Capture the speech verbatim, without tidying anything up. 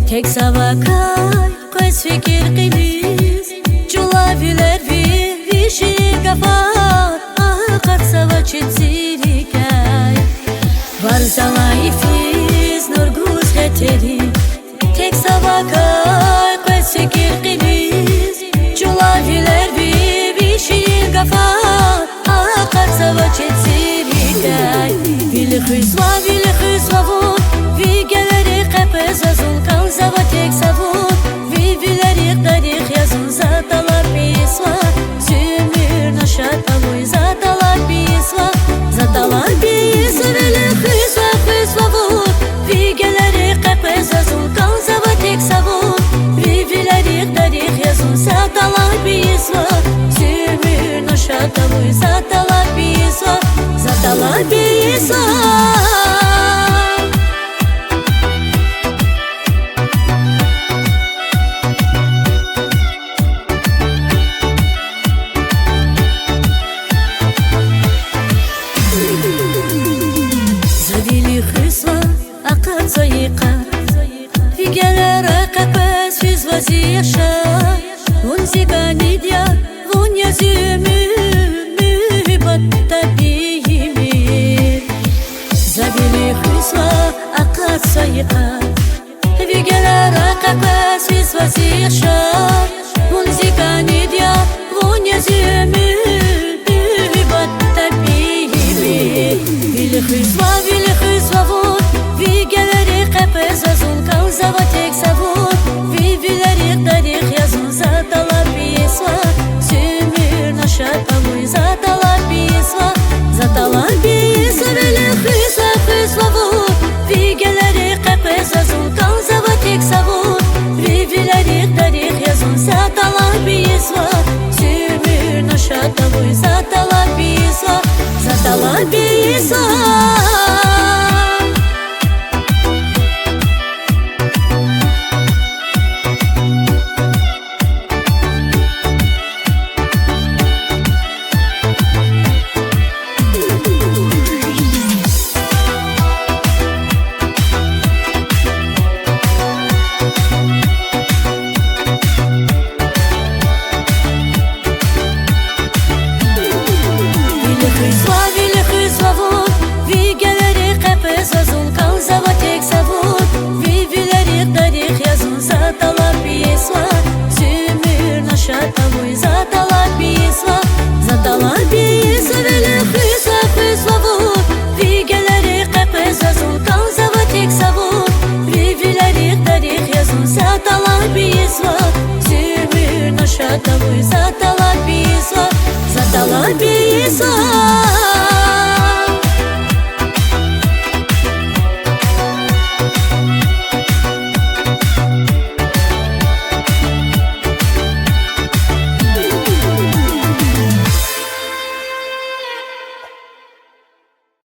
Тек завакай къвез фикир кьилиз, чӀулав вилер ви, ви ширин гафар акъатзава чи цирикай. Варз алай йифиз нур гуз гьетерин, тек завакай къвез фикир кьилиз, чӀулав вилер ви, ви ширин гафар акъатзава чи цирикай. Вили хуьзва, вили хуьзва вун, ви гелерихъ къекъвезва зун, кӀанзава тек за вун, ви вилерихъ дарих я зун, за тӀалаб ийизва, зи уьмуьрни шад авуй, за тӀалаб ийизва, за тӀалаб ийизва, вили хуьзва, хуьзва вун, ви гелерихъ къекъвезва зун, кӀанзава тек за вун, ви вилерихъ дарих я зун, за тӀалаб ийизва, зи уьмуьрни шад авуй, за тӀалаб ийизва, за тӀалаб ийизва. За вили хуьзва, акъатзава йикъар, ви гелерихъ къекъвез физва зи яшар. Вун зи кӀанид я, вун я зи уьмуьр, муьгьуьббат табиимир. За вили хуьзва, акъатзава йикъар, ви гелерихъ къекъвез физва зи яшар. Вун зи кӀанид я, вун я зи уьмуьр, муьгьуьббат табиимир. Вили хуьзва, вили хуьзва вун, ви гелерихъ къекъвезва зун, кӀанзава тек за вун, ви вилерихъ дарих я зун, за тӀалаб ийизва, зи уьмуьрни шад авуй, за тӀалаб ийизва, за тӀалаб ийизва, вили хуьзва, хуьзва вун, ви гелерихъ къекъвезва зун, кӀанзава тек за вун, ви вилерихъ дарих я зун, за тӀалаб ийизва, зи уьмуьрни шад авуй, за тӀалаб ийизва, за тӀалаб ийизва.